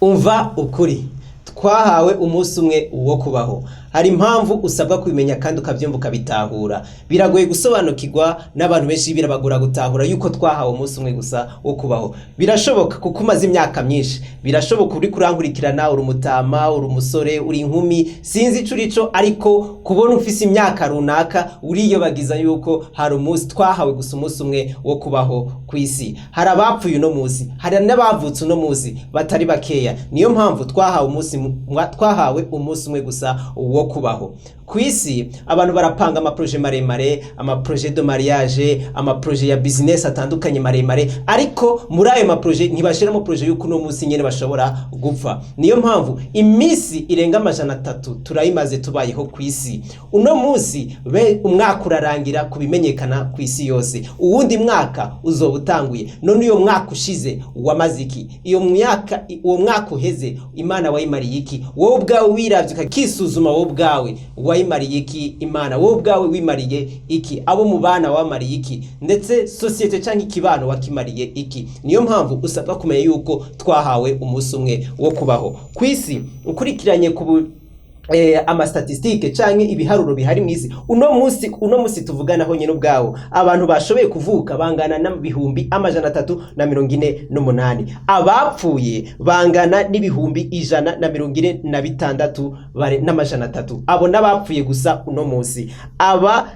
Umva ukuri, twahawe umunsi umwe wo kubaho. Hari impamvu usabwa kubimenya kandi ukabyumva, ukabitahura. Biragoye gusobanukirwa n'abantu benshi, birabagora gutahura yuko twahawe umunsi umwe gusa wo kubaho. Birashoboka kuko umaze imyaka myinshi, birashoboka uri kurankurikirana, uri umutama, uri umusore, uri inkumi, sinzi ico urico, ariko kubona ufise imyaka runaka uriyobagiza yuko hari umunsi twahawe gusa, umunsi umwe wo kubaho ku isi. Hari abapfuye uno munsi, hari n'abavutse uno munsi batari bakeya. Niyo mpamvu twahawe umunsi umwe gusa wo kubaho ku isi. Abantu barapanga amaprojets maremare, amaprojets de mariage, amaprojets ya business atandukanye maremare, ariko muri ayo maprojets ntibashiramo projet yuko uno munsi nyene bashobora gupfa. Niyo mpamvu iminsi irenga 300 turayimaze tubayeho ku isi. Uno munsi umwaka urarangira ku bimenyekana ku isi yose, uwundi mwaka uzoba utanguye. None uyo mwaka ushize wamaze iki? Iyo myaka, uwo mwaka uheze, Imana wayimariye iki? Wowe ubwawe wiravye ukakisuzuma, wowe ubwawe wayimariye iki Imana? Wowe ubwawe wimariye iki? Abo mu bana wamariye iki? Ndetse société cyangwa ikibano wakimariye iki? Niyo mpamvu usabwa kumenya yuko twahawe umunsi umwe wo kubaho ku isi. Ukurikiranye ku amastatistiques canke ibiharuro bihari mw'isi uno munsi tuvuganaho nyene ubwawo, abantu bashoboye kuvuka bangana n'348,000, abapfuye bangana n'146,300. Abo n'abapfuye gusa uno munsi. Aba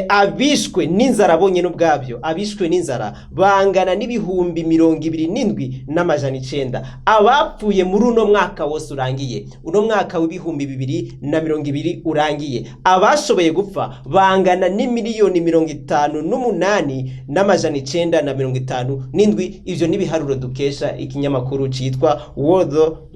abishwe n'inzara bonyene ubwabyo, abishwe n'inzara bangana n'27,900. Abapfuye muri uno mwaka wose urangiye, uno mwaka w'2020 urangiye, abashoboye gupfa bangana n'58,957,000. Ivyo n'ibiharuro dukesha ikinyamakuru citwa World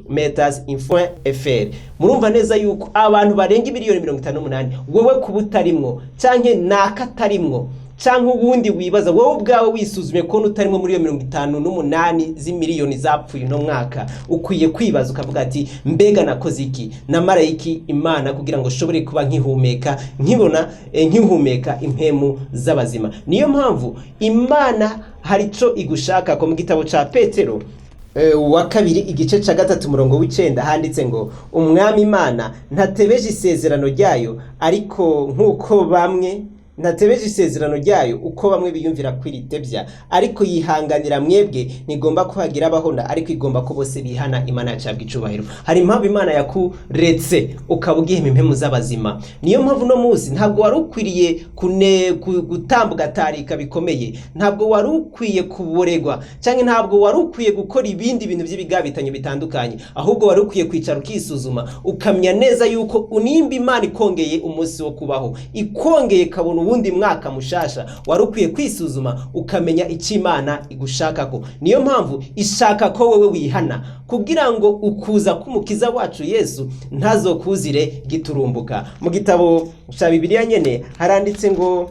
Meters Info FR. Murumva neza yuko abantu barenga 58,000,000, wowe kuba utarimwo canke naka atarimwo canke uwundi wibaza, wowe ubwawe wisuzume ko utarimwo muri iyo 58 z'imiliyoni zapfuye uno mwaka, ukwiye kwibaza ukavuga ati: "Mbega nakoze iki, namara iki Imana kugira ngo nshobore kuba nkihumeka, nkibona, nkihumeka impemu z'abazima?" Niyo mpamvu Imana hari ico igushaka ko. Mu gitabo ca Petero wa kabiri, igice ca 3, umurongo w'9, handitse ngo: "Umwami Imana ntatebeje isezerano ryayo, ariko nk'uko bamwe ntatebeje isezerano ryayo uko bamwe biyumvira kwiritebya, ariko yihanganira mwebwe, ntigomba ko hagira abahona, ariko igomba ko bose bihana." Imana yacabwa icubahiro. Hari impamvu Imana yakuretse ukaba ugihema impemu z'abazima. Niyo mpamvu uno munsi ntabwo wari ukwiriye gutambuka ugatarika bikomeye, ntabwo wari ukwiye kuboregwa, cyangwa ntabwo wari ukwiye gukora ibindi bintu by'ibigabitanyo bitandukanye, ahubwo wari ukwiye kwicara ukisuzuma, ukamenya neza yuko unimba Imana ikongeye umunsi wo kubaho, ikongeye kabona uwundi mwaka mushasha, wari ukwiye kwisuzuma ukamenya icyo Imana igushakako. Niyo mpamvu ishaka ko wewe wihana kugira ngo ukuza k'Umukiza wacu Yesu ntazokuzire giturumbuka. Mu gitabo cya Bibiliya nyene haranditse ngo,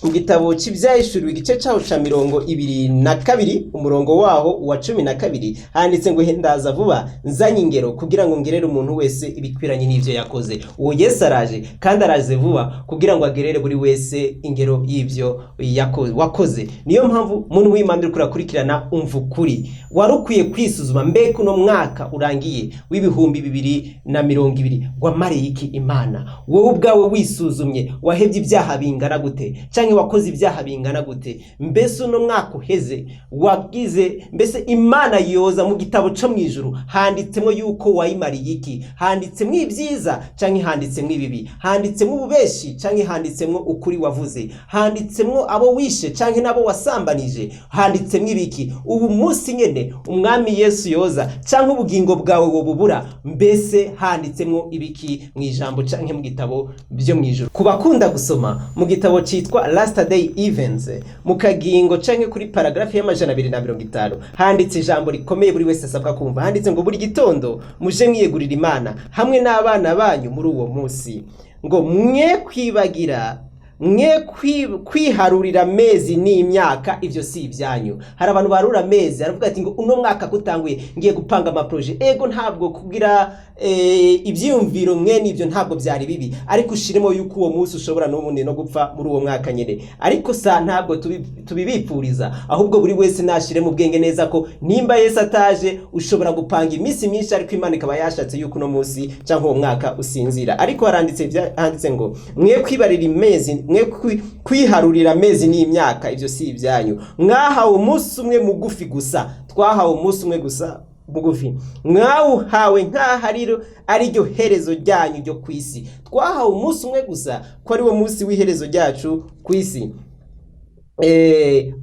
mu gitabo cy'Ibyahishuriwe, igice cyaho ca 22, umurongo waho wa 12, handitse ngo: "Ndaza vuba nzanye ingero kugira ngo ngerere umuntu wese ibikwiranye n'ivyo yakoze." Uwo Yesu araje kandi araje vuba kugira ngo agerere buri wese ingero y'ivyo wakoze. Niyo mpamvu muntu w'Imana uriko urakurikirana, umva ukuri, wari ukwiye kwisuzuma: mbega uno mwaka urangiye w'2020 wamariye iki Imana? Wowe ubwawe wisuzumye, wahevye ibyaha bingana gute, canke wakoze ibyaha bingana gute? Mbese uno mwaka uheze wagize, mbese Imana yoza mu gitabo co mw'ijuru handitsemo yuko wayimariye iki? Handitsemwo ibyiza canke handitsemwo ibibi? Handitsemwo ububeshi canke handitsemwo ukuri wavuze? Handitsemwo abo wishe canke n'abo wasambanije? Handitsemwo ibiki? Ubu munsi nyene Umwami Yesu yoza canke ubugingo bwawe wobubura, mbese handitsemwo ibiki mu ijambo canke mu gitabo byo mw'ijuru? Ku bakunda gusoma, mu gitabo citwa Last Day Events, mu kagingo canke kuri paragraphe y'250, handitse ijambo rikomeye buri wese asabwa kumva. Handitse ngo: "Buri gitondo muje mwiyegurira Imana hamwe n'abana banyu muri uwo munsi, ngo mwe kwibagira." Mwe kwiharurira amezi n'imyaka, ivyo si ibyanyu. Hari abantu barura amezi, aravuga ati ngo uno mwaka kutanguye ngiye gupanga amaprojets. Ego, ntabwo kugira ivyiyumviro mwene ivyo ntabwo byari bibi, ariko ushiremo yuko uwo munsi ushobora n'ubundi no gupfa muri uwo mwaka nyene. Ariko sa ntabwo tubibipfuriza, ahubwo buri wese nashire mu bwenge neza ko nimba Yesu ataje, ushobora gupanga iminsi myinshi, ariko Imana ikaba yashatse yuko uno munsi canke uwo mwaka usinzira. Ariko haranditse handitse ngo mwe kwibarira imezi, mwe kwiharurira amezi n'imyaka, ivyo si ibyanyu. Mwahawe umunsi umwe mugufi gusa. Twahawe umunsi umwe gusa mugufi, mwawuhawe nk'aho ari ryo herezo ryanyu ryo ku isi. Twahawe umunsi umwe gusa, ko ari wo munsi w'iherezo ryacu ku isi.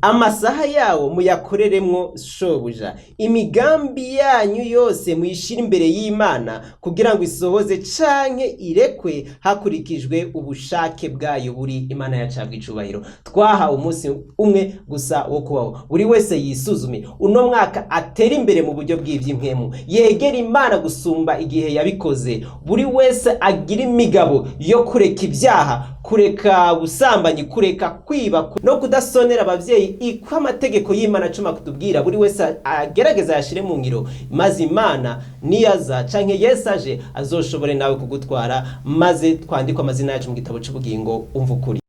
Amasaha yawo muyakoreremwo shobuja, imigambi yanyu yose muyishire imbere y'Imana, kugira ngo isohoze canke irekwe hakurikijwe ubushake bwayo. Buri Imana yacabwa icubahiro. Twahawe umunsi umwe gusa wo kubaho. Buri wese yisuzume uno mwaka, atere imbere mu buryo bw'ivy'impwemu, yegera Imana gusumba igihe yabikoze. Buri wese agira imigabo yo kureka ibyaha, kureka ubusambanyi, kureka kwiba no kudasonera abavyeyi, iko amategeko y'Imana cuma kutubwira. Buri wese agerageza yashire mu ngiro, maze Imana niyaza canke Yesu aje, azoshobore nawe kugutwara, maze twandikwe amazina yacu mu gitabo c'ubugingo. Umva ukuri.